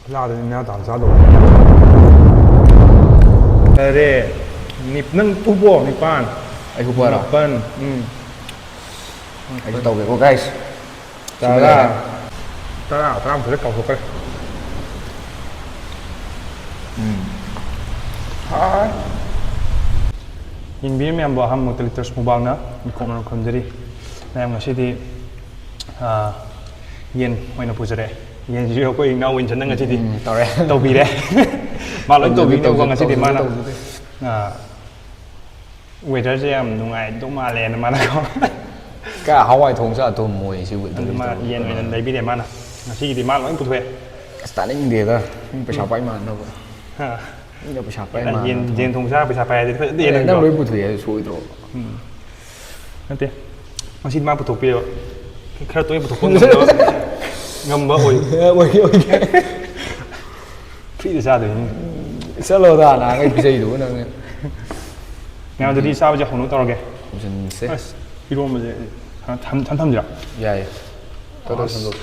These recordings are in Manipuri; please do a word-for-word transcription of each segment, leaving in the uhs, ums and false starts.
ꯂꯥꯗꯅꯤ ꯅ ꯇꯥꯟ ꯆꯥꯗꯧꯕ꯫ ꯇꯔꯦꯠ꯫ ꯅꯤꯞ-, ꯅꯪ ꯎꯕꯣ? ꯅꯤꯄꯥꯟ꯫ ꯑꯩ ꯎꯕꯣ ꯍꯥꯏꯔꯣ? ꯃꯥꯄꯟ꯫ ꯎꯝ꯫ ꯑꯩꯁꯨ ꯇꯧꯒꯦꯀꯣ, guys꯫ ꯇꯔꯥ꯫ ꯇꯔꯥ, ꯇꯔꯥꯃꯥꯊꯣꯏꯗ ꯀꯥꯎꯊꯣꯛꯈ꯭ꯔꯦ꯫ ꯎꯝ꯫ ꯑꯥ꯫ ꯌꯦꯡꯕꯤꯔꯤꯕ ꯃꯌꯥꯝꯕꯨ ꯑꯍꯥꯟꯕꯃꯛꯇ ꯂꯤꯇꯔꯁ ꯃꯨꯕꯥꯡꯅ ꯏꯀꯣꯛꯅ ꯈꯨꯔꯨꯝꯖꯔꯤ꯫ ꯃꯌꯥꯝ ꯉꯁꯤꯗꯤ, ꯑꯥ, ꯌꯦꯟ ꯑꯣꯏꯅ ꯄꯨꯖꯔꯛꯑꯦ꯫ ꯌꯦꯟꯁꯤꯁꯨ ꯑꯩꯈꯣꯏ ꯏꯅꯥꯎ ꯋꯤꯟꯁꯟꯅ ꯉꯁꯤꯗꯤ ꯎꯝ, ꯇꯧꯔꯦ꯫ ꯇꯧꯕꯤꯔꯦ꯫ ꯃꯥ ꯂꯣꯏ ꯇꯧꯕꯤꯔꯦ, ꯇꯧꯕꯤꯅꯦꯕꯀꯣ ꯇꯧꯕꯤꯔꯦ, ꯉꯁꯤꯗꯤ ꯇꯧꯕꯤꯔꯦ, ꯃꯥꯅ꯫ ꯇꯧꯕꯤꯔꯦ꯫ ꯑꯥ, weatherꯁꯦ ꯌꯥꯝ ꯅꯨꯡꯉꯥꯏꯗꯧ ꯃꯥꯜꯂꯦꯅ ꯃꯥꯅ ꯀꯣ꯫ ꯀꯥ ꯍꯋꯥꯏ ꯊꯣꯡ ꯆꯥ ꯇꯨꯝꯃꯣꯏ ꯁꯤꯕꯨ ꯑꯗꯨ ꯃꯥ ꯇꯧꯔꯤꯁꯤꯕꯨ꯫ ꯌꯦꯟ ꯑꯣꯏꯅ ꯂꯩꯕꯤꯔꯦ ꯃꯥꯅ꯫ ꯉꯁꯤꯒꯤꯗꯤ ꯃꯥ ꯂꯣꯏ ꯄꯨꯊꯣꯛꯑꯦ꯫ ꯑꯁ, ꯇꯥꯅꯤꯡꯗꯦꯗ꯫ ꯃꯤ ꯄꯩꯁꯥ ꯄꯥꯏ ꯃꯥꯟꯅꯕ꯫ ꯍꯥ꯫ ꯃꯤꯅ ꯄꯩꯁꯥ ꯄꯥꯏ ꯌꯦꯟ, ꯃꯥꯟꯅꯕ꯫ ꯌꯦꯟ ꯊꯣꯡ ꯆꯥꯔ ꯄꯩꯁꯥ ꯄꯥꯏ ꯍꯥꯏꯗꯤ ꯐꯖꯗꯦ ꯑꯦ, ꯅꯪ ꯅꯪꯗꯣ꯫ ꯂꯣꯏ ꯄꯨꯊꯣꯛꯑꯦ ꯍꯥꯏꯗꯤ ꯁꯣꯏꯗ꯭ꯔꯣ? ꯎꯝ꯫ ꯅꯠꯇꯦ꯫ ꯉꯁꯤꯗꯤ ꯃꯥ ꯄꯨꯊꯣꯛꯄꯤꯑꯕ꯫ ꯈꯔ ꯇꯣꯏꯅ ꯄꯨꯊꯣꯛꯄ ꯉꯝꯕ, ꯉꯝꯕ ꯑꯣꯏ꯫ ꯑꯣꯏꯒꯦ, ꯑꯣꯏꯒꯦ꯫ Freeꯗ ꯆꯥꯗꯣꯏꯅꯤ꯫ ꯆꯠꯂꯣꯗ, ꯅꯍꯥꯟꯈꯩ ꯄꯤꯖꯩꯗꯨꯕꯨ ꯅꯪꯅ꯫ ꯃꯌꯥꯝ ꯑꯗꯨꯗꯤ ꯆꯥꯕꯁꯦ ꯍꯧꯅꯕ ꯇꯧꯔꯒꯦ꯫ ꯍꯧꯖꯤꯟꯁꯦ꯫ ꯑꯁ, ꯏꯔꯣꯝꯕꯁꯦ ꯊꯝ-, ꯊꯝ-, ꯊꯝꯁꯤꯔꯥ? ꯌꯥꯏꯌꯦ꯫ ꯇꯧ, ꯇꯧ, ꯑꯁ꯫ ꯁꯦꯝꯗꯣꯛ꯫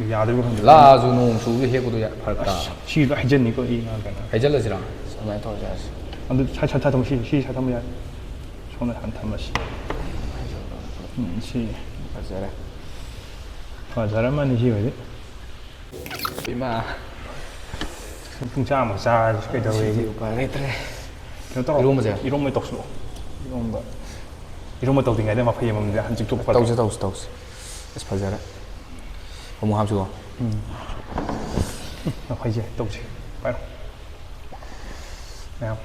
ꯌꯥꯗꯣꯏꯕ꯭ꯔꯥ ꯈꯪꯗꯦ꯫ ꯂꯥꯛꯑꯁꯨ ꯅꯣꯡ ꯆꯨꯕꯗ ꯍꯦꯛꯄꯗꯣ ꯌꯥ-, ꯐꯔꯛ ꯇꯥ꯫ ꯑꯁ, ꯁꯤꯗꯣ ꯍꯩꯖꯟꯅꯤꯀꯣ, ꯏ ꯉꯥ ꯀꯩꯅꯣ꯫ ꯍꯩꯖꯜꯂꯁꯤꯔꯥ? ꯑꯗꯨꯃꯥꯏꯅ ꯇꯧꯔꯁꯦ, ꯑꯁ꯫ ꯑꯗꯨ ꯁꯥꯏ, ꯁꯥꯏ, ꯁꯥꯏ ꯊꯝꯃꯣ, ꯁꯤ, ꯁꯤ ꯁꯥꯏ ꯊꯝꯕ ꯌꯥꯏ꯫ ꯁꯣꯝꯗ ꯍꯥꯟꯅ ꯊꯝꯃꯁꯤ꯫ ꯎꯝ, ꯁꯤ꯫ ꯐꯖꯔꯦ꯫ ꯐꯖꯔꯝꯃꯅꯤ ꯁꯤ ꯑꯣꯏꯗꯤ꯫ ꯏꯃꯥ꯫ ꯄꯨꯡ ꯆꯥꯝꯃ ꯆꯥꯔꯁꯤ ꯀꯩꯗꯧꯋꯦꯒꯦ? ꯁꯤꯗꯤ ꯎꯄꯥꯏ ꯂꯩꯇ꯭ꯔꯦ꯫ ꯀꯩꯅꯣ ꯇꯧꯔꯣ꯫ ꯏꯔꯣꯝꯕꯁꯦ? ꯏꯔꯣꯝꯕ ꯇꯧꯁꯤꯜꯂꯣ꯫ ꯏꯔꯣꯝꯕ꯫ ꯏꯔꯣꯝꯕ ꯇꯧꯗ꯭ꯔꯤꯉꯩꯗ ꯃꯐꯩ ꯑꯃꯃꯝꯁꯦ ꯍꯥꯟ ꯆꯤꯛꯊꯣꯛꯄ ꯇꯧꯁꯦ, ꯇꯧꯁꯦ, ꯇꯧꯁꯦ꯫ ꯑꯁ, ꯐꯖꯔꯦ꯫ ꯑꯃꯨꯛ ꯍꯥꯞꯁꯤꯀꯣ꯫ ꯎꯝ꯫ ꯃꯐꯩꯁꯦ ꯇꯧꯁꯦ꯫ ꯄꯥꯏꯔꯣ꯫ ꯃꯌꯥꯝ꯫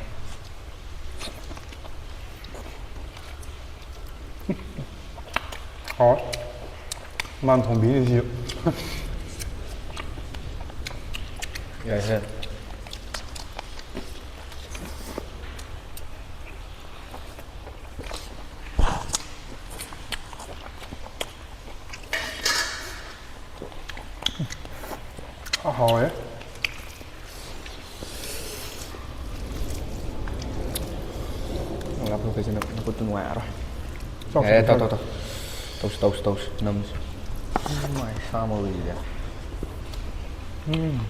ꯍꯥꯎꯋꯦ꯫ ꯃꯥꯅ ꯊꯣꯡꯕꯤꯔꯤꯁꯤꯁꯨ꯫ ꯌꯥꯏꯍꯦ꯫ ꯍꯥꯎꯋꯦ꯫ ꯂꯥꯞꯊꯣꯛꯈꯤꯁꯤꯅ ꯃꯈꯨꯠꯇꯨ ꯅꯨꯡꯉꯥꯏꯔꯔꯣꯏ꯫ ꯆꯥꯎ, ꯌꯥꯔꯦ, ꯆꯥꯎ, ꯇꯧ, ꯆꯥꯎ꯫ ꯇꯧ, ꯇꯧ꯫ ꯇꯧꯁꯤ, ꯇꯧꯁꯤ, ꯇꯧꯁꯤ꯫ ꯅꯝꯁꯤ꯫ ꯃꯥꯏ ꯁꯥ ꯃꯔꯣꯏꯁꯤꯗꯤ꯫ ꯎꯝ꯫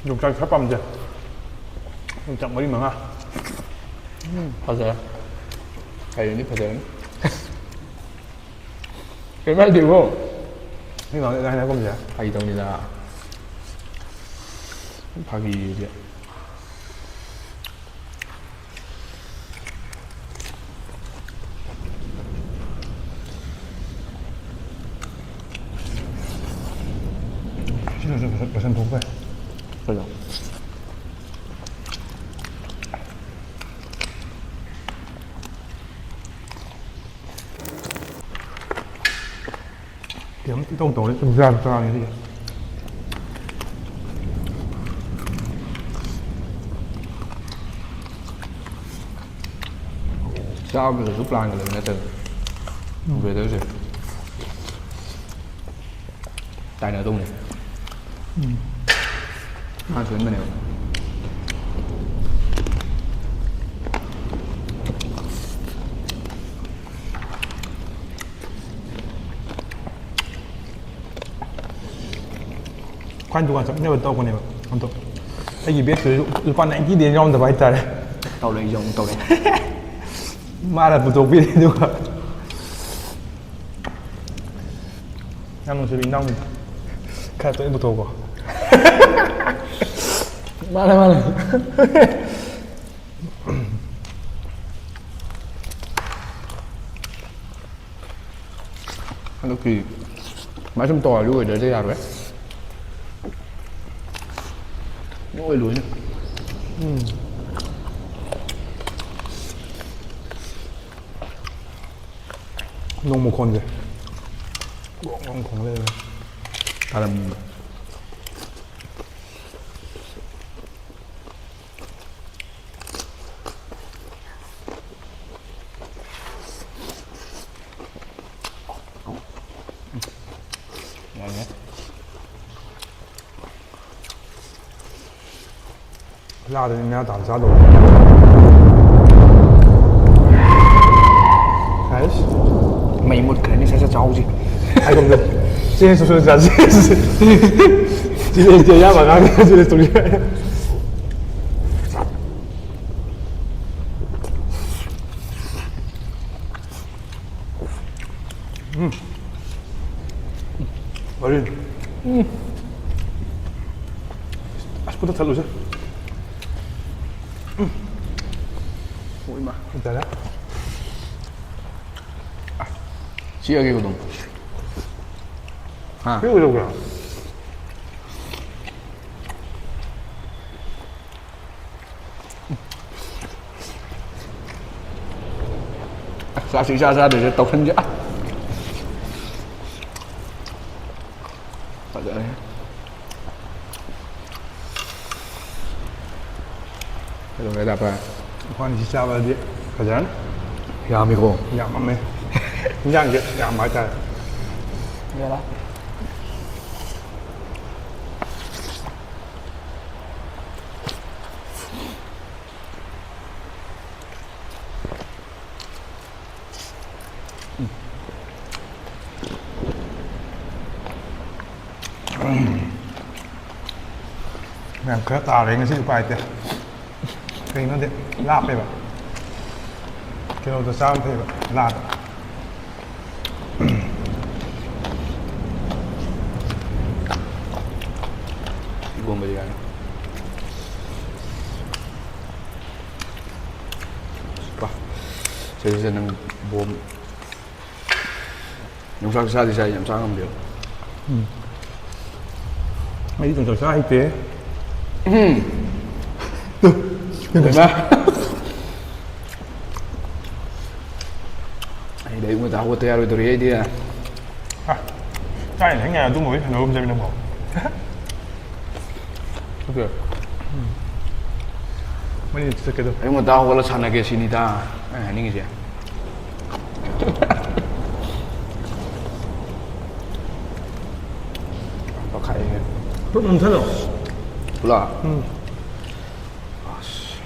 ꯌꯣꯡꯆꯥꯛ ꯈꯔ ꯄꯥꯝꯖꯩ꯫ ꯌꯣꯡꯆꯥꯛ ꯃꯔꯤ ꯃꯉꯥ꯫ ꯎꯝ, ꯐꯖꯔꯦ꯫ ꯍꯌꯦꯡꯗꯤ ꯐꯖꯔꯅꯤ꯫ ꯀꯩꯝ ꯍꯥꯏꯗꯦꯕꯣ꯫ ꯃꯤ ꯃꯥꯡꯗ ꯑꯗꯨꯃꯥꯏꯅ ꯍꯥꯏꯒꯨꯝꯁꯦ꯫ ꯐꯥꯒꯤ ꯇꯧꯅꯤꯗ꯫ ꯐꯥꯒꯤꯗꯤ꯫ ꯁꯤꯅꯁꯨ ꯐꯖ-, ꯐꯖꯅ ꯊꯣꯛꯄ ꯌꯥꯏ꯫ ꯀꯩꯅꯣ? ꯀꯩꯝ ꯏꯇꯧ ꯇꯧꯔꯦ, ꯆꯨꯖꯥꯛ ꯆꯥꯔꯦ ꯁꯤꯗꯤ꯫ ꯆꯥꯕꯗꯁꯨ ꯄ꯭ꯂꯥꯟꯒ ꯂꯩꯕ ꯅꯠꯇꯕ꯫ ꯎꯝ꯫ Weatherꯁꯦ꯫ ꯇꯥꯏꯅꯗꯧꯅꯦ꯫ ꯎꯝ꯫ ꯃꯥ ꯁꯣꯏꯍꯟꯕꯅꯦꯕ꯫ ꯈ꯭ꯋꯥꯏ ꯗꯨꯀꯥꯟ ꯆꯠꯃꯤꯟꯅꯕ ꯇꯧꯔꯛꯄꯅꯦꯕ꯫ ꯑꯗꯣ ꯑꯩꯒꯤ batchꯇꯨꯁꯨ ꯂꯨꯄꯥ ninety ꯗꯩ ꯍꯦꯟꯅ ꯌꯥꯎꯔꯝꯗꯕ ꯍꯥꯏꯇꯥꯔꯦ꯫ ꯇꯧꯔꯛꯏꯁꯦ ꯑꯃꯨꯛ ꯇꯧꯔꯛꯑꯦ꯫ ꯃꯥꯅ ꯄꯨꯊꯣꯛꯄꯤꯔꯦ ꯑꯗꯨꯒ꯫ ꯌꯥꯝ ꯅꯨꯡꯁꯤꯕ ꯏꯅꯥꯎꯅꯤꯗ꯫ ꯈꯔ ꯇꯣꯏꯅ ꯄꯨꯊꯣꯛꯑꯣꯀꯣ꯫ ꯃꯥꯅꯦ, ꯃꯥꯅꯦ꯫ ꯍꯟꯗꯛꯇꯤ ꯁꯨꯃꯥꯏ ꯁꯨꯝ ꯇꯧꯔꯗꯤ weatherꯁꯦ ꯌꯥꯔꯣꯏ꯫ ꯂꯣꯏ ꯂꯣꯏꯅ꯫ ꯎꯝ꯫ ꯅꯣꯡ ꯃꯈꯣꯟꯁꯦ꯫ ꯒ꯭ꯔꯣꯡ ꯒ꯭ꯔꯣꯡ ꯈꯣꯡ ꯂꯩꯔꯦ꯫ ꯇꯥꯔꯝꯅꯤꯕ꯫ ꯌꯥꯏꯅꯦ꯫ ꯂꯥꯗꯅꯤ ꯅꯦꯅꯥ ꯇꯥꯅ ꯆꯥꯗꯧꯕ꯫ ꯍꯥꯏꯁ꯫ ꯃꯩ ꯃꯨꯠꯈ꯭ꯔꯅꯤ, ꯁꯠ ꯁꯠ ꯆꯥꯍꯧꯁꯤ꯫ ꯍꯥꯏꯒꯨꯝꯗ ꯆꯦꯟꯖ ꯇꯧꯁꯜꯂꯁꯤ꯫ ꯆꯦꯟꯖꯇꯤ ꯑꯌꯥꯕ ꯑꯉꯥꯡꯅꯤ, ꯆꯦꯟꯖ ꯇꯧꯁꯤ꯫ ꯎꯝ꯫ ꯃꯔꯤꯟ꯫ ꯎꯝ꯫ ꯑꯁ, ꯄꯨꯊꯛ ꯊꯠꯂꯨꯁꯦ꯫ ꯎꯝ꯫ ꯑꯣ, ꯏꯃꯥ꯫ ꯍꯥꯏꯇꯥꯔꯦ꯫ ꯆꯤꯛꯑꯒꯦꯀꯣ ꯑꯗꯨꯝ꯫ ꯍꯥ? ꯄꯤꯔꯨꯔꯣ ꯀꯩꯅꯣ? ꯆꯥꯛꯁꯨ ꯏꯆꯥ ꯆꯥꯗ꯭ꯔꯤꯁꯦ ꯇꯧꯁꯟꯁꯦ꯫ ꯑ꯫ ꯐꯖꯔꯦ꯫ ꯀꯩꯗꯧꯔꯦ, ꯗꯥ ꯄꯥꯏ? ꯏꯕꯥꯅꯤ ꯁꯤ ꯆꯥꯕꯗꯤ ꯐꯖꯔꯅꯤ꯫ ꯌꯥꯝꯃꯤꯀꯣ? ꯌꯥꯝꯃꯝꯃꯦ꯫ ꯏꯟꯖꯥꯡꯁꯦ ꯌꯥꯝꯕ ꯍꯥꯏꯇꯥꯔꯦ꯫ ꯌꯥꯔꯦ꯫ ꯃꯌꯥꯝ ꯈꯔ ꯇꯥꯔꯦ ꯉꯁꯤ, ꯎꯄꯥꯏ ꯂꯩꯇꯦ꯫ ꯀꯩꯅꯣꯗꯤ ꯂꯥꯞꯄꯦꯕ꯫ ꯀꯤꯂꯣꯗ ꯆꯥꯝꯃ ꯐꯩꯕ ꯂꯥꯗ꯫ ꯏꯔꯣꯝꯕꯗꯤ ꯌꯥꯅꯤ꯫ ꯄꯥ, ꯁꯤꯗꯩꯁꯤꯗ ꯅꯪ ꯕꯣꯝ ꯌꯣꯡꯆꯥꯛ ꯆꯥꯗꯤ ꯆꯥꯏ, ꯌꯥꯝ ꯆꯥ ꯉꯝꯗꯦꯕ꯫ ꯎꯝ꯫ ꯑꯩꯗꯤ ꯌꯣꯡꯆꯥꯛ ꯆꯥ ꯍꯩꯇꯦ꯫ ꯎꯝ꯫ ꯇꯨ꯫ ꯏꯃꯥ꯫ ꯑꯩꯗꯤ ꯑꯌꯨꯛ ꯉꯟꯇꯥ ꯍꯧꯒꯠꯇ ꯌꯥꯔꯣꯏꯗꯧꯔꯤ ꯑꯩꯗꯤ꯫ ꯑ, ꯆꯥꯛ ꯌꯦꯟꯁꯥꯡ ꯌꯥꯔꯦ, ꯑꯗꯨꯝꯕ ꯋꯥꯔꯤ ꯁꯥꯟꯅꯔꯨꯕꯁꯦ ꯅꯪꯕꯣ꯫ ꯑꯗꯨ ꯃꯣꯏꯅ ꯆꯠꯀꯦꯗꯣ꯫ ꯑꯌꯨꯛ ꯉꯟꯇꯥ ꯍꯧꯒꯠꯂ ꯁꯥꯟꯅꯒꯦ ꯁꯤꯅꯤꯗ ꯑꯩꯅ ꯍꯥꯏꯅꯤꯡꯉꯤꯁꯦ꯫ ꯇꯧꯈꯥꯏꯌꯦ꯫ ꯄꯨꯛ ꯅꯝꯁꯜꯂꯣ꯫ ꯄꯨꯂꯞ? ꯎꯝ꯫ ꯑꯁ꯫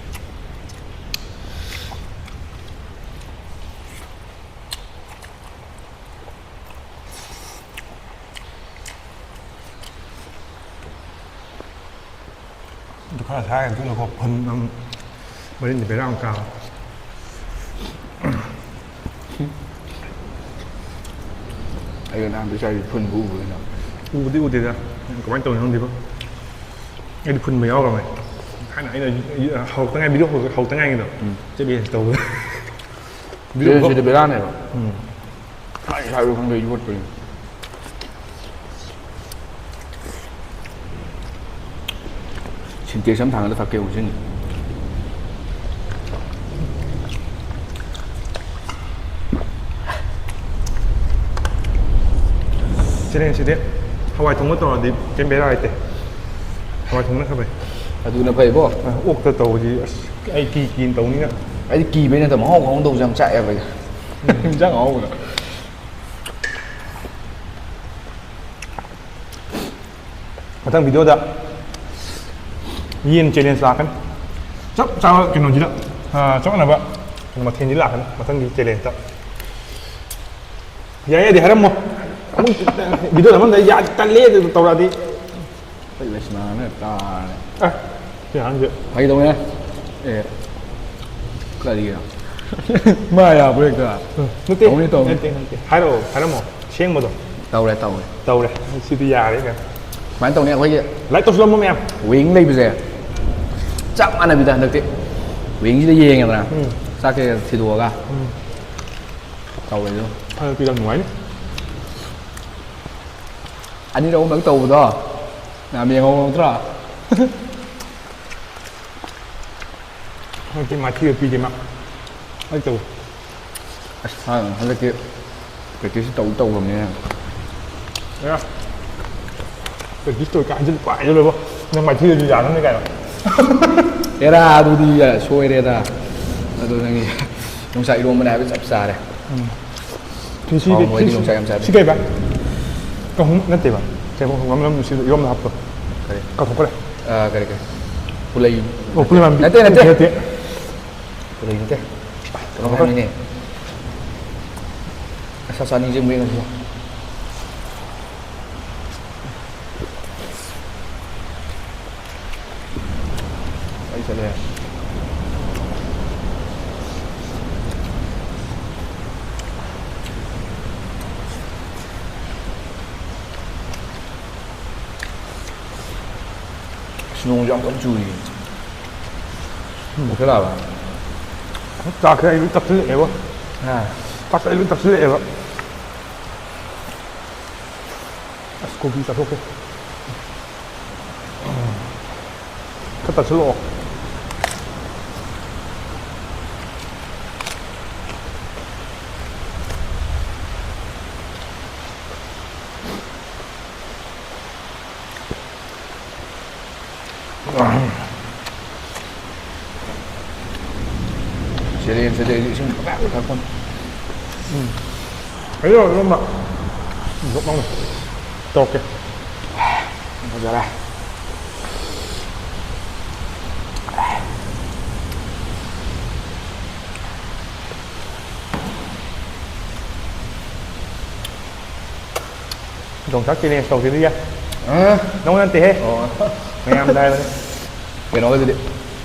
ꯉꯁꯥꯏ ꯑꯗꯨꯅꯀꯣ ꯐꯨꯟ ꯑꯃ ꯃꯔꯤꯟꯗꯤ ꯕꯦꯔꯥ ꯑꯃ ꯀꯥꯕ꯫ ꯑꯩꯒ ꯅꯍꯥꯟ ꯄꯩꯁꯥꯒꯤ ꯐꯨꯟꯕꯨ ꯎꯕ꯭ꯔꯣ ꯅꯪ? ꯎꯕꯨꯗꯤ ꯎꯗꯦꯗ꯫ ꯀꯃꯥꯏꯅ ꯇꯧꯅꯤ ꯈꯪꯗꯦꯕ꯫ ꯑꯩꯗꯤ ꯐꯨꯟꯕ ꯌꯥꯎꯈ꯭ꯔꯕꯅꯦ꯫ ꯊꯥꯏꯅ ꯑꯩꯅ ꯍꯧꯔꯛꯇ ꯉꯥꯏ, ꯚꯤꯗꯤꯑꯣ ꯍꯧꯔꯛꯇ ꯉꯥꯏꯒꯤꯗꯣ꯫ ꯎꯝ꯫ ꯆꯦꯂꯦꯟꯖ ꯇꯧꯕꯗ꯫ ꯚꯤꯗꯤꯑꯣ ꯆꯦꯂꯦꯟꯖꯁꯤꯗꯤ ꯕꯦꯔꯥꯅꯦꯕ꯫ ꯎꯝ꯫ ꯊꯥꯏꯅ ꯏꯁꯥꯁꯨ ꯈꯪꯗꯦ ꯌꯣꯠꯄꯅꯤ꯫ ꯁꯤꯟꯇꯦꯛꯁ ꯑꯃ ꯊꯥꯡꯒꯠꯂ ꯊꯛꯀꯦ ꯑꯃꯨꯛ ꯁꯤꯅꯤ꯫ ꯆꯦꯂꯦꯟꯖꯁꯤꯗꯤ ꯍꯋꯥꯏ ꯊꯣꯡꯕ ꯇꯧꯔꯗꯤ ꯀꯩꯝ ꯕꯦꯔꯥ ꯂꯩꯇꯦ꯫ ꯍꯋꯥꯏ ꯊꯣꯡꯕꯅ ꯈꯔ ꯐꯩ꯫ ꯑꯗꯨꯅ ꯐꯩꯀꯣ꯫ ꯑ, ꯑꯣꯛꯇ ꯇꯧꯕꯗꯤ ꯑꯁ ꯑꯩ ꯀꯤ ꯀꯤꯅ ꯇꯧꯅꯤꯅ꯫ ꯑꯩꯗꯤ ꯀꯤꯕꯩ ꯅꯠꯇꯕ ꯃꯍꯥꯎ ꯈꯪꯍꯧ ꯇꯧꯕꯁꯦ ꯌꯥꯝ ꯆꯥꯛꯑꯦꯕ ꯑꯩꯗꯤ꯫ ꯎꯝ꯫ ꯏꯟꯖꯥꯡ ꯑꯍꯥꯎꯕꯗ꯫ ꯃꯊꯪ ꯚꯤꯗꯤꯑꯣꯗ ꯌꯦꯟ ꯆꯦꯂꯦꯟꯖ ꯂꯥꯛꯀꯅꯤ꯫ ꯆꯞ ꯆꯥꯕ ꯀꯩꯅꯣꯁꯤꯗ, ꯑ, ꯆꯞ ꯃꯥꯟꯅꯕ ꯃꯊꯦꯜꯁꯤ ꯂꯥꯛꯀꯅꯤ ꯃꯊꯪꯒꯤ ꯆꯦꯂꯦꯟꯖꯇ꯫ ꯌꯥꯏ ꯌꯥꯗꯦ ꯍꯥꯏꯔꯝꯃꯣ꯫ ꯑꯃꯨꯛ ꯚꯤꯗꯤꯑꯣ ꯅꯝꯃꯝꯗꯥꯏ ꯌꯥ-, ꯇꯜꯂꯦ ꯑꯗꯨ ꯇꯧꯔꯛꯑꯗꯤ꯫ ꯑꯩ ꯂꯩꯁꯅꯥꯅ ꯇꯥꯔꯦ꯫ ꯑ, ꯁꯤ ꯑꯉꯥꯡꯁꯦ꯫ ꯐꯥꯒꯤ ꯇꯧꯅꯦ꯫ ꯑꯦ, ꯀꯔꯤꯒꯤꯅꯣ? ꯃꯥ ꯌꯥꯕ꯭ꯔꯥ ꯍꯦꯛꯇ? ꯅꯠꯇꯦ, ꯇꯧꯅꯤ, ꯇꯧꯅꯤ꯫ ꯅꯠꯇꯦ, ꯅꯠꯇꯦ꯫ ꯍꯥꯏꯔꯛꯑꯣ, ꯍꯥꯏꯔꯝꯃꯣ꯫ ꯁꯦꯡꯕꯗꯣ꯫ ꯇꯧꯔꯦ, ꯇꯧꯔꯦ꯫ ꯇꯧꯔꯦ꯫ ꯁꯤꯗꯤ ꯌꯥꯔꯦ ꯀꯩꯅꯣ꯫ ꯁꯨꯃꯥꯏꯅ ꯇꯧꯅꯤ ꯑꯩꯈꯣꯏꯒꯤ꯫ Like ꯇꯧꯁꯤꯜꯂꯝꯃꯣ ꯃꯌꯥꯝ꯫ Wing ꯂꯩꯕꯁꯦ ꯆꯞ ꯃꯥꯟꯅꯕꯤꯗ ꯍꯟꯗꯛꯇꯤ꯫ Wingꯁꯤꯗ ꯌꯦꯡꯉꯦꯗꯅ꯫ ꯎꯝ꯫ ꯆꯥꯛꯁꯦ ꯊꯤꯗꯣꯛꯑꯒ꯫ ꯎꯝ꯫ ꯇꯧꯔꯦ ꯑꯗꯨꯝ꯫ ꯍꯟꯗꯛꯇꯤ ꯌꯥꯝ ꯅꯨꯡꯉꯥꯏꯅꯤ꯫ ꯑꯅꯤꯔꯛ ꯑꯍꯨꯝꯂꯛ ꯇꯧꯕꯗꯣ ꯌꯥꯝ ꯌꯦꯡꯍꯧꯕ ꯅꯠꯇ꯭ꯔꯣ? ꯍꯟꯗꯛꯇꯤ ꯃꯥꯏꯊꯤꯕ ꯄꯤꯒꯦ ꯃꯥ꯫ ꯑꯩ ꯇꯧ꯫ ꯑꯁ, ꯍꯟꯗꯛꯇꯤ practice ꯇꯧ ꯇꯧꯈ꯭ꯔꯕꯅꯤꯅ꯫ ꯑꯦ, practice ꯇꯧꯔꯤꯀꯥꯟ ꯍꯟꯖꯤꯜꯂꯛꯄ ꯍꯥꯏꯖꯜꯂꯣꯏꯕꯣ꯫ ꯅꯪ ꯃꯥꯏꯊꯤꯕꯗꯨ ꯌꯥꯅꯕꯅꯦ ꯀꯥꯏꯅ꯫ ꯑꯦꯔꯥ, ꯑꯗꯨꯗꯤ ꯁꯣꯏꯔꯦꯗ꯫ ꯑꯗꯨ ꯅꯪꯒꯤ ꯌꯣꯡꯆꯥꯛ ꯏꯔꯣꯝꯕꯅꯦ ꯍꯥꯏꯕ ꯆꯞ ꯆꯥꯔꯦ꯫ ꯎꯝ꯫ ꯁꯤ, ꯁꯤ, ꯍꯥꯎ, ꯃꯣꯏꯗꯤ ꯁꯤ, ꯌꯣꯡꯆꯥꯛ ꯌꯥꯝ ꯆꯥꯗꯦ꯫ ꯁꯤ ꯀꯩꯕ? ꯀꯥꯡꯍꯧ ꯅꯠꯇꯦꯕ꯫ ꯀꯩ ꯀꯥꯡꯍꯧ ꯑꯃ ꯅꯝ-, ꯁꯤꯗ ꯏꯔꯣꯝꯕ ꯍꯥꯄ-, ꯀꯔꯤ? ꯀꯥꯎꯊꯣꯛꯈ꯭ꯔꯦ꯫ ꯑ, ꯀꯔꯤ, ꯀꯔꯤ? ꯄꯨꯂꯩ꯫ ꯑꯣ, ꯄꯨꯂꯩ ꯃꯥꯟꯕꯤ꯫ ꯅꯠꯇꯦ, ꯅꯠꯇꯦ꯫ ꯅꯠꯇꯦ꯫ ꯄꯨꯂꯩ ꯅꯠꯇꯦ꯫ ꯀꯩꯅꯣ ꯍꯥꯏꯕꯅꯤꯅꯦ꯫ ꯑꯁ, ꯑꯁ, ꯅꯤꯡꯁꯤꯡꯕ꯭ꯔꯥ ꯌꯦꯡꯉꯁꯤ꯫ ꯆꯠꯂꯦ꯫ ꯑꯁ, ꯅꯣꯡꯁꯨ ꯌꯥꯝ ꯀꯟꯅ ꯆꯨꯏꯌꯦ꯫ ꯎꯝ꯫ ꯑꯣꯀꯦ ꯂꯥꯛꯑꯕ? ꯆꯥꯛꯁꯦ ꯑꯩ ꯂꯣꯏ ꯆꯥꯁꯤꯜꯂꯛꯑꯦꯕ꯫ ꯑꯥ꯫ ꯆꯥꯛꯁꯦ ꯑꯩ ꯂꯣꯏ ꯆꯥꯁꯤꯜꯂꯛꯑꯦꯕ꯫ ꯑꯁ, ꯀꯣꯕꯤ ꯆꯥꯊꯣꯛꯀꯦ꯫ ꯈꯔ ꯇꯛꯁꯤꯜꯂꯛꯑꯣ꯫ ꯆꯦꯂꯦꯟꯖ ꯁꯤꯗꯤ ꯑꯩꯗꯤ ꯏꯁꯤꯡ ꯄꯪꯊꯛꯇ ꯊꯛꯄꯅꯤ꯫ ꯎꯝ꯫ ꯑꯩ ꯌꯧꯔꯛꯑꯒ ꯑꯃ ꯇꯧꯔꯛꯀꯦ꯫ ꯐꯖꯔꯦ꯫ ꯌꯣꯡꯆꯥꯛ ꯆꯦꯂꯦꯟꯖ ꯇꯧꯁꯤꯗꯤ ꯌꯥꯏ꯫ ꯑ? ꯅꯪꯉꯣꯟ ꯅꯠꯇꯦꯍꯦ꯫ ꯑꯣ꯫ ꯃꯌꯥꯝꯗ ꯍꯥꯏꯕꯅꯤ꯫ ꯀꯩꯅꯣꯒꯤꯗꯨꯗꯤ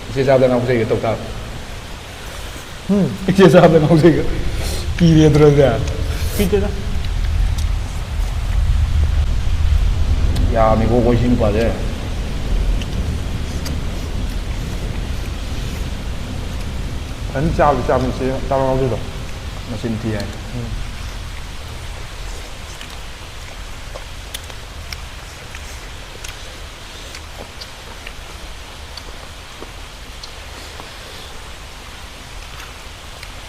ꯏꯆꯦ ꯆꯥꯕꯗ ꯉꯥꯎꯖꯩꯒ ꯇꯧ ꯇꯥꯕ꯫ ꯎꯝ꯫ ꯏꯆꯦ ꯆꯥꯕꯗ ꯉꯥꯎꯖꯩꯒ꯫ ꯀꯤꯔꯦꯗ꯭ꯔꯣ ꯑꯗꯨꯗꯤ? ꯀꯤꯗꯦꯗ꯫ ꯌꯥꯝꯃꯤꯀꯣ ꯑꯩꯈꯣꯏ ꯁꯤ ꯅꯨꯄꯥꯁꯦ꯫ ꯐꯖꯅ ꯆꯥꯕꯗꯤ ꯆꯥꯕꯅꯤ ꯏꯆꯦ ꯆꯥꯕ ꯉꯥꯎꯖꯩꯗꯣ꯫ ꯃꯆꯤꯟ ꯊꯤ ꯍꯥꯏ꯫ ꯎꯝ꯫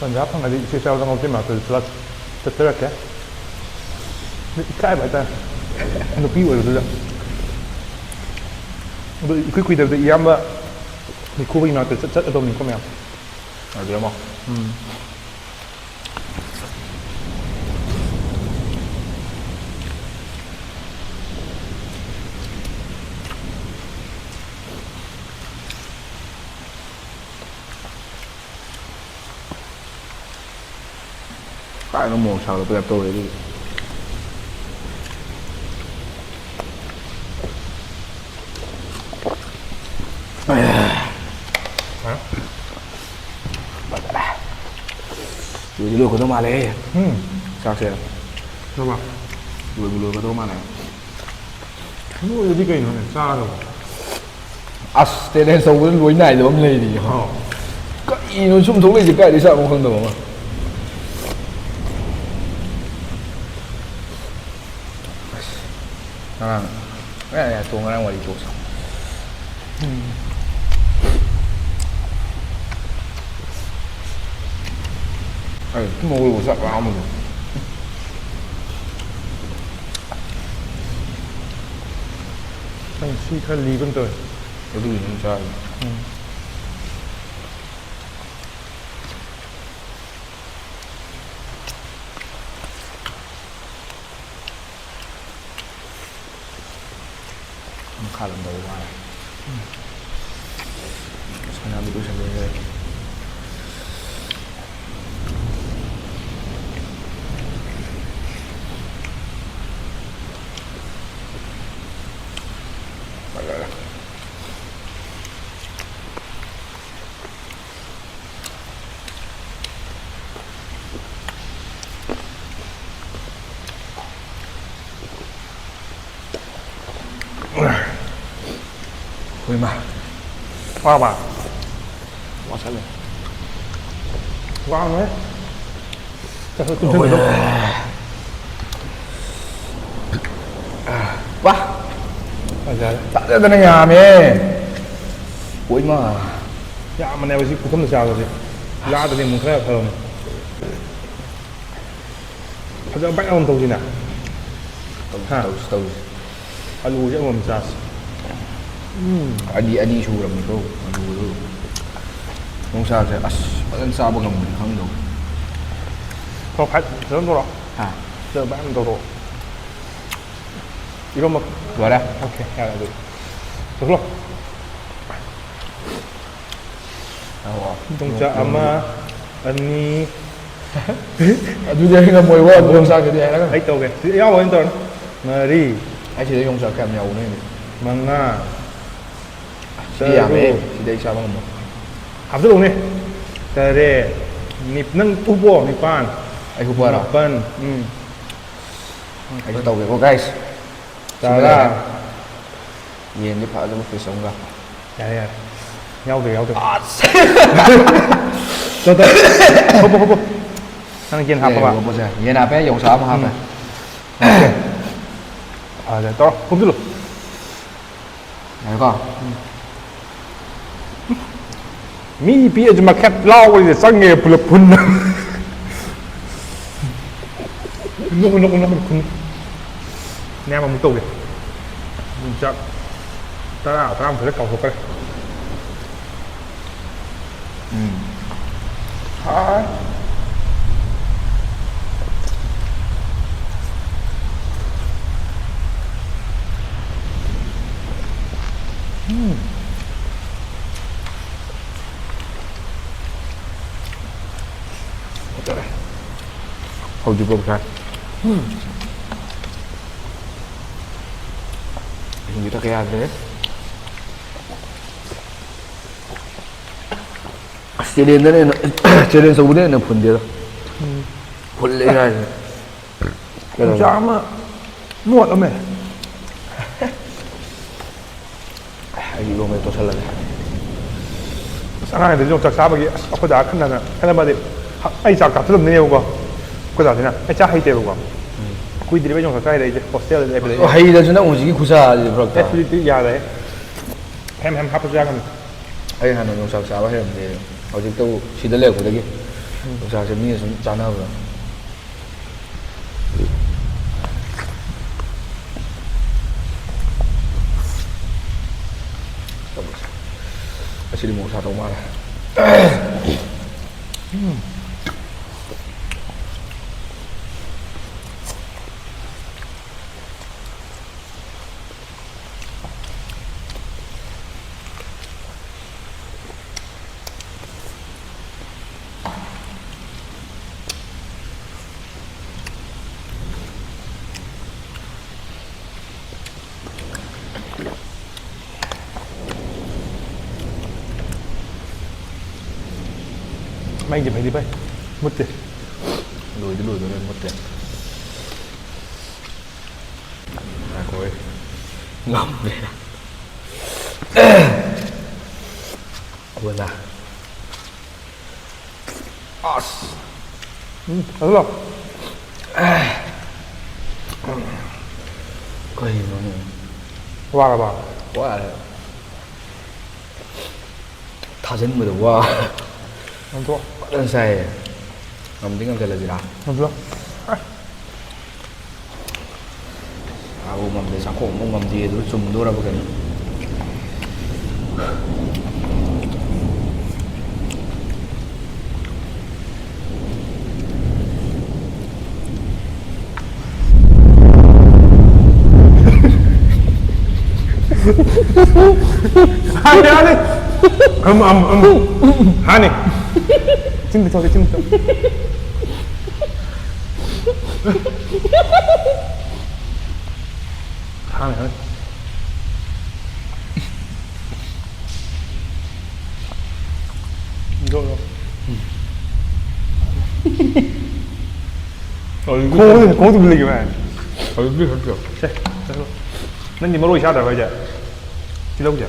ꯇꯟꯖꯥ ꯐꯪꯉꯗꯤ ꯏꯆꯦ ꯆꯥꯕꯗ ꯉꯥꯎꯖꯩ ꯃꯅꯥꯛꯇꯁꯨ ꯆꯠꯂꯛ-, ꯆꯠꯆꯔꯛꯀꯦ꯫ ꯑꯗꯨ ꯏꯀꯥꯏꯕ ꯍꯥꯏꯇꯥꯔꯦ꯫ ꯅꯨꯄꯤ ꯑꯣꯏꯕꯗꯨꯗ꯫ ꯑꯗꯨ ꯏꯀꯨꯏ ꯀꯨꯏꯗꯕꯗ ꯏꯌꯥꯝꯕ ꯅꯤꯈꯨꯕꯒꯤ ꯃꯅꯥꯛꯇ ꯆꯠ-, ꯆꯠꯂꯗꯧꯅꯤꯀꯣ ꯃꯌꯥꯝ꯫ ꯑꯗꯨꯗꯤ ꯑꯃꯨꯛ꯫ ꯎꯝ꯫ ꯀꯥꯏꯅꯣ ꯃꯣꯔꯣꯛ ꯁꯥꯒꯠꯂꯛꯄ ꯇꯥꯏꯞ ꯇꯧꯔꯦ ꯑꯗꯨꯗꯤ꯫ ꯑꯌꯥ꯫ ꯂꯣꯏꯗꯤ ꯂꯣꯏꯒꯗꯧ ꯃꯥꯜꯂꯦ꯫ ꯎꯝ꯫ ꯆꯥꯛꯁꯦ꯫ ꯀꯩꯗꯧꯕ? ꯂꯣꯏꯕꯨ ꯂꯣꯏꯒꯗꯧ ꯃꯥꯜꯂꯦ꯫ ꯂꯣꯏꯔꯗꯤ ꯀꯩꯅꯣꯅꯦ? ꯆꯥꯔꯕꯣ? ꯑꯁ, ꯇꯦꯂꯦꯟ ꯇꯧꯕꯗ ꯂꯣꯏ ꯅꯥꯏꯗꯕ ꯑꯃ ꯂꯩꯔꯤꯌꯦ꯫ ꯑꯣ꯫ ꯀꯔꯤꯅꯣ ꯁꯨꯝ ꯊꯣꯛꯂꯛꯏꯁꯦ? ꯀꯥꯏꯗꯩ ꯆꯥꯛꯅꯣ ꯈꯪꯗꯕ ꯑꯃ꯫ ꯑꯁ, ꯉꯔꯥꯡ, ꯌꯥꯔꯦ, ꯌꯥꯔꯦ, ꯇꯣꯛꯑꯣ, ꯉꯔꯥꯡ ꯋꯥꯔꯤ ꯇꯣꯛꯑꯁꯤ꯫ ꯎꯝ꯫ ꯑꯩ ꯇꯨꯝ ꯍꯧꯒꯠꯂꯛꯄ ꯆꯥꯛ ꯂꯥꯝꯕꯗꯣ꯫ ꯅꯪ ꯁꯤ ꯈꯔ ꯂꯤꯕ ꯑꯃ ꯇꯧꯋꯦ꯫ ꯑꯗꯨꯒꯤꯅꯦ ꯑꯩꯅ ꯆꯥꯔꯤꯗꯣ꯫ ꯎꯝ꯫ ꯃꯈꯥ ꯂꯝꯗ ꯋꯥꯔꯦ꯫ ꯁꯥꯟꯅꯕ ꯂꯣꯏꯁꯤꯜꯂꯦ꯫ ꯐꯖꯔꯦ꯫ ꯍꯣꯏ, ꯃꯥ꯫ ꯋꯥꯔꯕ? ꯋꯥꯁꯜꯂꯦ꯫ ꯋꯥꯔꯝꯃꯣꯏ꯫ ꯆꯠꯂꯣ, ꯇꯨꯝꯁꯤꯜꯂꯣ꯫ ꯍꯣꯏ꯫ ꯋꯥ! ꯐꯖꯔꯦ꯫ ꯐꯖꯗꯅ ꯌꯥꯝꯃꯦ꯫ ꯍꯣꯏ, ꯃꯥ꯫ ꯌꯥꯝꯕꯅꯦꯕ ꯁꯤ ꯄꯨꯈꯝꯗ ꯆꯥꯕꯁꯦ꯫ ꯂꯥꯗꯗꯤ ꯑꯃꯨꯛ ꯈꯔ ꯐꯕꯅꯦ꯫ ꯐꯖꯕ ꯕꯥꯏꯠ ꯑꯃꯃꯝ ꯇꯧꯁꯤꯅ꯫ ꯇꯧꯁꯤ, ꯍꯥ? ꯇꯧꯁꯤ, ꯇꯧꯁꯤ꯫ ꯑꯂꯨꯁꯦ ꯑꯃꯃꯝ ꯆꯥꯁꯤ꯫ ꯎꯝ꯫ ꯑꯅꯤ, ꯑꯅꯤ ꯁꯨꯔꯕꯅꯤꯀꯣ, ꯑꯂꯨꯗꯨ꯫ ꯌꯣꯡꯆꯥꯛꯁꯦ, ꯑꯁ, ꯐꯖꯅ ꯆꯥꯕ ꯉꯝꯕꯅꯤ ꯈꯪꯗꯧ꯫ ꯐꯣꯔ ꯐꯥꯏꯚ ꯐꯖꯅ ꯇꯧꯔꯣ꯫ ꯍꯥ? ꯐꯖꯕ ꯕꯥꯏꯠ ꯑꯃ ꯇꯧꯔꯣ꯫ ꯏꯔꯣꯝꯕ꯫ ꯂꯣꯏꯔꯦ꯫ ꯑꯣꯀꯦ, ꯌꯥꯔꯦ ꯑꯗꯨꯗꯤ꯫ ꯇꯧꯁꯤꯜꯂꯣ꯫ ꯑꯣ꯫ ꯌꯣꯡꯆꯥꯛ ꯑꯃ, ꯑꯅꯤ꯫ ꯑꯗꯨꯗꯤ ꯑꯩ ꯉꯝꯃꯣꯏꯕꯣ, ꯑꯍꯨꯝ꯫ ꯌꯣꯡꯆꯥꯛꯀꯤꯗꯤ ꯍꯥꯏꯔꯒ꯫ ꯑꯩ ꯇꯧꯒꯦ꯫ ꯁꯤ ꯌꯥꯎꯕ ꯑꯣꯏꯅ ꯇꯧꯔꯣ꯫ ꯃꯔꯤ꯫ ꯑꯩ ꯁꯤꯗ ꯌꯣꯡꯆꯥꯛ ꯀꯌꯥꯝ ꯌꯥꯎꯕꯅꯣ ꯌꯦꯡꯒꯦ꯫ ꯃꯉꯥ꯫ ꯁꯤꯗꯤ ꯌꯥꯝꯃꯦ꯫ ꯇꯔꯨꯛ꯫ ꯁꯤꯗꯤ ꯑꯩ ꯆꯥꯕ ꯉꯝꯃꯣꯏ꯫ ꯍꯥꯞꯆꯤꯜꯂꯛꯎꯅꯦ꯫ ꯇꯔꯦꯠ꯫ ꯅꯤꯞ-, ꯅꯪ ꯎꯕꯣ? ꯅꯤꯄꯥꯟ꯫ ꯑꯩ ꯎꯕꯣ ꯍꯥꯏꯔꯣ? ꯃꯥꯄꯟ꯫ ꯎꯝ꯫ ꯑꯩꯁꯨ ꯇꯧꯒꯦꯀꯣ, guys꯫ ꯇꯔꯥ꯫ ꯁꯤꯃ ꯂꯩꯔꯦ꯫ ꯌꯦꯟꯗꯤ ꯐꯖꯕ piece ꯑꯃꯒ꯫ ꯌꯥꯔꯦ, ꯌꯥꯔꯦ꯫ ꯌꯥꯎꯗ꯭ꯔꯦ, ꯌꯥꯎꯗ꯭ꯔꯦ꯫ ꯑꯁ! ꯇꯣ, ꯇꯣ꯫ ꯍꯣꯄꯣ, ꯍꯣꯄꯣ꯫ ꯅꯪ ꯌꯦꯟ ꯍꯥꯞꯄꯕ? ꯌꯦꯟ ꯍꯥꯞꯄꯦ, ꯌꯣꯡꯆꯥꯛ ꯑꯃ ꯍꯥꯞꯄꯦ꯫ ꯎꯝ꯫ ꯐꯔꯦ, ꯇꯧꯔꯣ, ꯈꯣꯝꯖꯤꯜꯂꯨ꯫ ꯉꯥꯏꯈꯣ꯫ ꯃꯤ ꯄꯤꯛꯑꯁꯨ ꯃꯈꯦꯠ ꯂꯥꯎꯕꯁꯤꯗ ꯆꯪꯉꯦ ꯄꯨꯂꯞ ꯄꯨꯟꯅ꯫ ꯅꯣꯛꯎ, ꯅꯣꯛꯎ, ꯅꯣꯛꯎ, ꯈꯨꯟ-, ꯃꯌꯥꯝ ꯑꯃꯨꯛ ꯇꯧꯒꯦ꯫ ꯌꯣꯡꯆꯥꯛ ꯇꯔꯥ, ꯇꯔꯥꯃꯥꯊꯣꯏꯗ ꯀꯥꯎꯊꯣꯛꯈ꯭ꯔꯦ꯫ ꯎꯝ꯫ ꯍꯥꯏ꯫ ꯎꯝ꯫ ꯍꯧꯖꯤꯛꯐꯥꯎ ꯁꯥꯏ꯫ ꯎꯝ꯫ ꯏꯁꯤꯡꯁꯨ ꯊꯛꯀ ꯌꯥꯗ꯭ꯔꯦ꯫ ꯑꯁ, challenge ꯇꯧꯕꯅ ꯍꯦꯟꯅ ꯐꯨꯟꯗꯦꯗ꯫ ꯎꯝ꯫ ꯐꯨꯜꯂꯦ ꯏꯁꯥꯁꯦ꯫ ꯌꯣꯡꯆꯥꯛ ꯑꯃ ꯃꯣꯠ ꯑꯃ꯫ ꯑꯩ ꯏꯔꯣꯝꯕꯗ ꯇꯣꯠꯁꯜꯂꯒꯦ꯫ ꯑꯁ, ꯑꯉꯥꯡꯗꯁꯨ ꯌꯣꯡꯆꯥꯛ ꯆꯥꯕꯒꯤ, ꯑꯁ, ꯑꯩꯈꯣꯏ ꯗꯥ ꯈꯟꯅꯅ, ꯈꯟꯅꯕꯗꯤ, ꯍ-, ꯑꯩ ꯆꯥꯛ ꯆꯥꯁꯤꯜꯂꯝꯗꯣꯏꯅꯦꯕꯀꯣ꯫ ꯑꯩꯈꯣꯏ ꯗꯥꯁꯤꯅ, "ꯑꯩ ꯆꯥ ꯍꯩꯇꯦꯕꯀꯣ"꯫ ꯎꯝ꯫ ꯀꯨꯏꯗ꯭ꯔꯤꯕ ꯌꯣꯡꯆꯥꯛ ꯆꯥ ꯍꯩꯔꯛꯏꯁꯦ, hostel ꯗ ꯂꯩꯕꯗꯒꯤ꯫ ꯑꯣ, ꯍꯩꯔꯁꯨ ꯅꯪ ꯍꯧꯖꯤꯛꯀꯤ ꯈꯨꯆꯥꯁꯤꯗꯤ ꯐꯔꯛ ꯑꯦ, ꯇꯥꯔꯦ꯫ ꯍꯧꯖꯤꯛꯇꯤ ꯌꯥꯔꯦ꯫ ꯍꯦꯝ ꯍꯦꯝ ꯍꯥꯞꯄꯁꯨ ꯌꯥꯒꯅꯤ꯫ ꯑꯩ ꯍꯥꯟꯅ ꯌꯣꯡꯆꯥꯛ ꯆꯥꯕ ꯍꯩꯔꯝꯗꯦ꯫ ꯍꯧꯖꯤꯛꯇꯕꯨ ꯁꯤꯗ ꯂꯩꯔꯛꯄꯗꯒꯤ ꯎꯝ꯫ ꯌꯣꯡꯆꯥꯛꯁꯦ ꯃꯤꯅ ꯁꯨꯝ ꯆꯥꯅꯕꯗꯣ꯫ ꯑꯁꯤꯗꯤ ꯃꯣꯔꯣꯛ ꯁꯥꯗꯧ ꯃꯥꯜꯂꯦ꯫ ꯃꯩꯗꯤ ꯐꯩꯗꯤ ꯐꯩ꯫ ꯃꯨꯠꯇꯦ꯫ ꯂꯣꯏꯗꯤ ꯂꯣꯏꯗꯣꯔꯦ, ꯃꯨꯠꯇꯦ꯫ ꯉꯥꯏꯈꯣꯍꯦ꯫ ꯉꯝꯗ꯭ꯔꯦ꯫ ꯑꯣꯂꯥ꯫ ꯑꯁ꯫ ꯎꯝ, ꯍꯜꯂꯣ꯫ ꯀꯩꯅꯣꯅꯦ? ꯋꯥꯔꯕ? ꯋꯥꯔꯦ꯫ ꯊꯥꯖꯤꯟꯕꯗ ꯋꯥ꯫ ꯉꯝꯊꯣꯛ꯫ ꯐꯖꯅ ꯆꯥꯏꯌꯦ꯫ ꯉꯝꯗꯤ ꯉꯝꯁꯤꯜꯂꯁꯤꯔꯥ? ꯉꯝꯁꯤꯜꯂꯣ꯫ ꯑꯥ꯫ ꯆꯥꯕ ꯉꯝꯗꯦ, ꯆꯥꯛꯈꯣꯝ ꯑꯃꯨꯛ ꯉꯝꯗꯦ, ꯑꯗꯨ ꯆꯨꯝꯗꯣꯔꯕ ꯀꯩꯅꯣ? ꯍꯥꯟꯅꯦ, ꯍꯥꯟꯅꯦ꯫ ꯎꯝ, ꯎꯝ, ꯎꯝ꯫ ꯍꯥꯟꯅꯦ꯫ ꯆꯤꯟꯗ ꯊꯣꯛꯂꯦ, ꯆꯤꯟꯗ ꯊꯣꯛꯂꯦ꯫ ꯍꯥꯟꯅꯦ, ꯍꯥꯟꯅꯦ꯫ ꯏꯟꯊꯣꯛꯑꯣ꯫ ꯍꯧꯖꯤꯛꯇꯤ ꯈꯣꯡꯗ, ꯈꯣꯡꯗ ꯂꯩꯒꯦ, ꯚꯥꯏ꯫ ꯍꯧꯖꯤꯛꯇꯤ ꯈꯪꯗꯦ꯫ ꯁꯦ, ꯆꯠꯂꯣ꯫ ꯅꯪꯗꯤ ꯃꯔꯣꯏ ꯆꯥꯗ꯭ꯔꯕ ꯍꯥꯏꯁꯦ? ꯇꯤꯜꯍꯧꯁꯦ?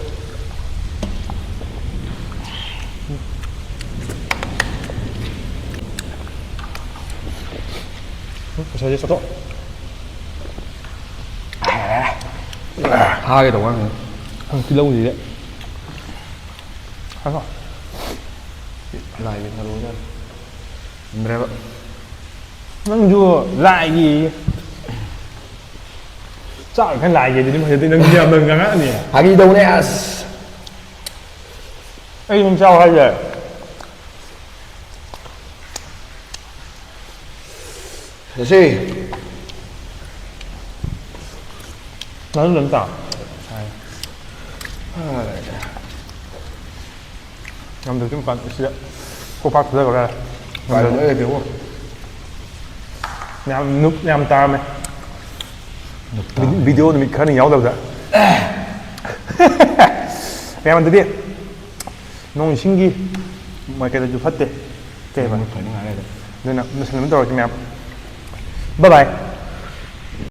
ꯎꯝ, ꯉꯁꯥꯏꯁꯦ ꯆꯥꯊꯣꯛ꯫ ꯐꯥꯒꯦ ꯇꯧꯕ ꯋꯥꯅꯤ꯫ ꯅꯪ ꯇꯤꯜꯍꯧꯁꯤꯗꯤ꯫ ꯍꯥꯏꯕ꯫ ꯂꯥꯏꯒꯤ ꯊꯔꯣꯗ ꯉꯝꯗ꯭ꯔꯦꯕ꯫ ꯅꯪꯁꯨ ꯂꯥꯏꯒꯤ ꯆꯥꯛ ꯈꯔ ꯂꯥꯏꯒꯤ ꯑꯗꯨꯗꯤ ꯐꯖꯗꯦ꯫ ꯅꯪꯁꯨ ꯌꯥꯝꯅ ꯉꯥꯡꯉꯛꯑꯅꯤ꯫ ꯐꯥꯒꯤ ꯇꯧꯅꯦ ꯑꯁ꯫ ꯑꯩ ꯁꯨꯝ ꯆꯥꯎ ꯍꯥꯏꯁꯦ꯫ ꯁꯦ꯫ ꯅꯪ ꯑꯗꯨꯝ ꯆꯥꯎ꯫ ꯉꯝꯗꯕꯁꯨ ꯃꯄꯥꯟ ꯁꯤꯗ ꯀꯣꯄꯥꯛ ꯊꯥꯗꯈ꯭ꯔꯣ ꯌꯥꯔꯦ꯫ ꯄꯥꯏꯕ ꯂꯣꯏ ꯂꯩꯇꯦꯕꯣ꯫ ꯌꯥꯝ ꯅꯨꯞ ꯌꯥꯝ ꯇꯥꯔꯝꯃꯦ꯫ ꯅꯨꯞ ꯇꯥꯔꯝꯃꯦ꯫ ꯚꯤ-, ꯚꯤꯗꯤꯑꯣ ꯅꯨꯃꯤꯠ ꯈꯔꯅꯤ ꯌꯥꯎꯗꯕꯗ꯫ ꯃꯌꯥꯝ ꯑꯗꯨꯗꯤ ꯅꯣꯡ ꯏꯁꯤꯡꯒꯤ ꯃꯥꯏꯀꯩꯗꯁꯨ ꯐꯠꯇꯦ꯫ ꯀꯩꯕ? ꯐꯅꯤꯉꯥꯏ ꯂꯩꯔꯦ꯫ ꯑꯗꯨꯅ ꯂꯣꯏꯁꯤꯟꯅꯕ ꯇꯧꯔꯛꯀꯦ ꯃꯌꯥꯝ꯫ Bye bye.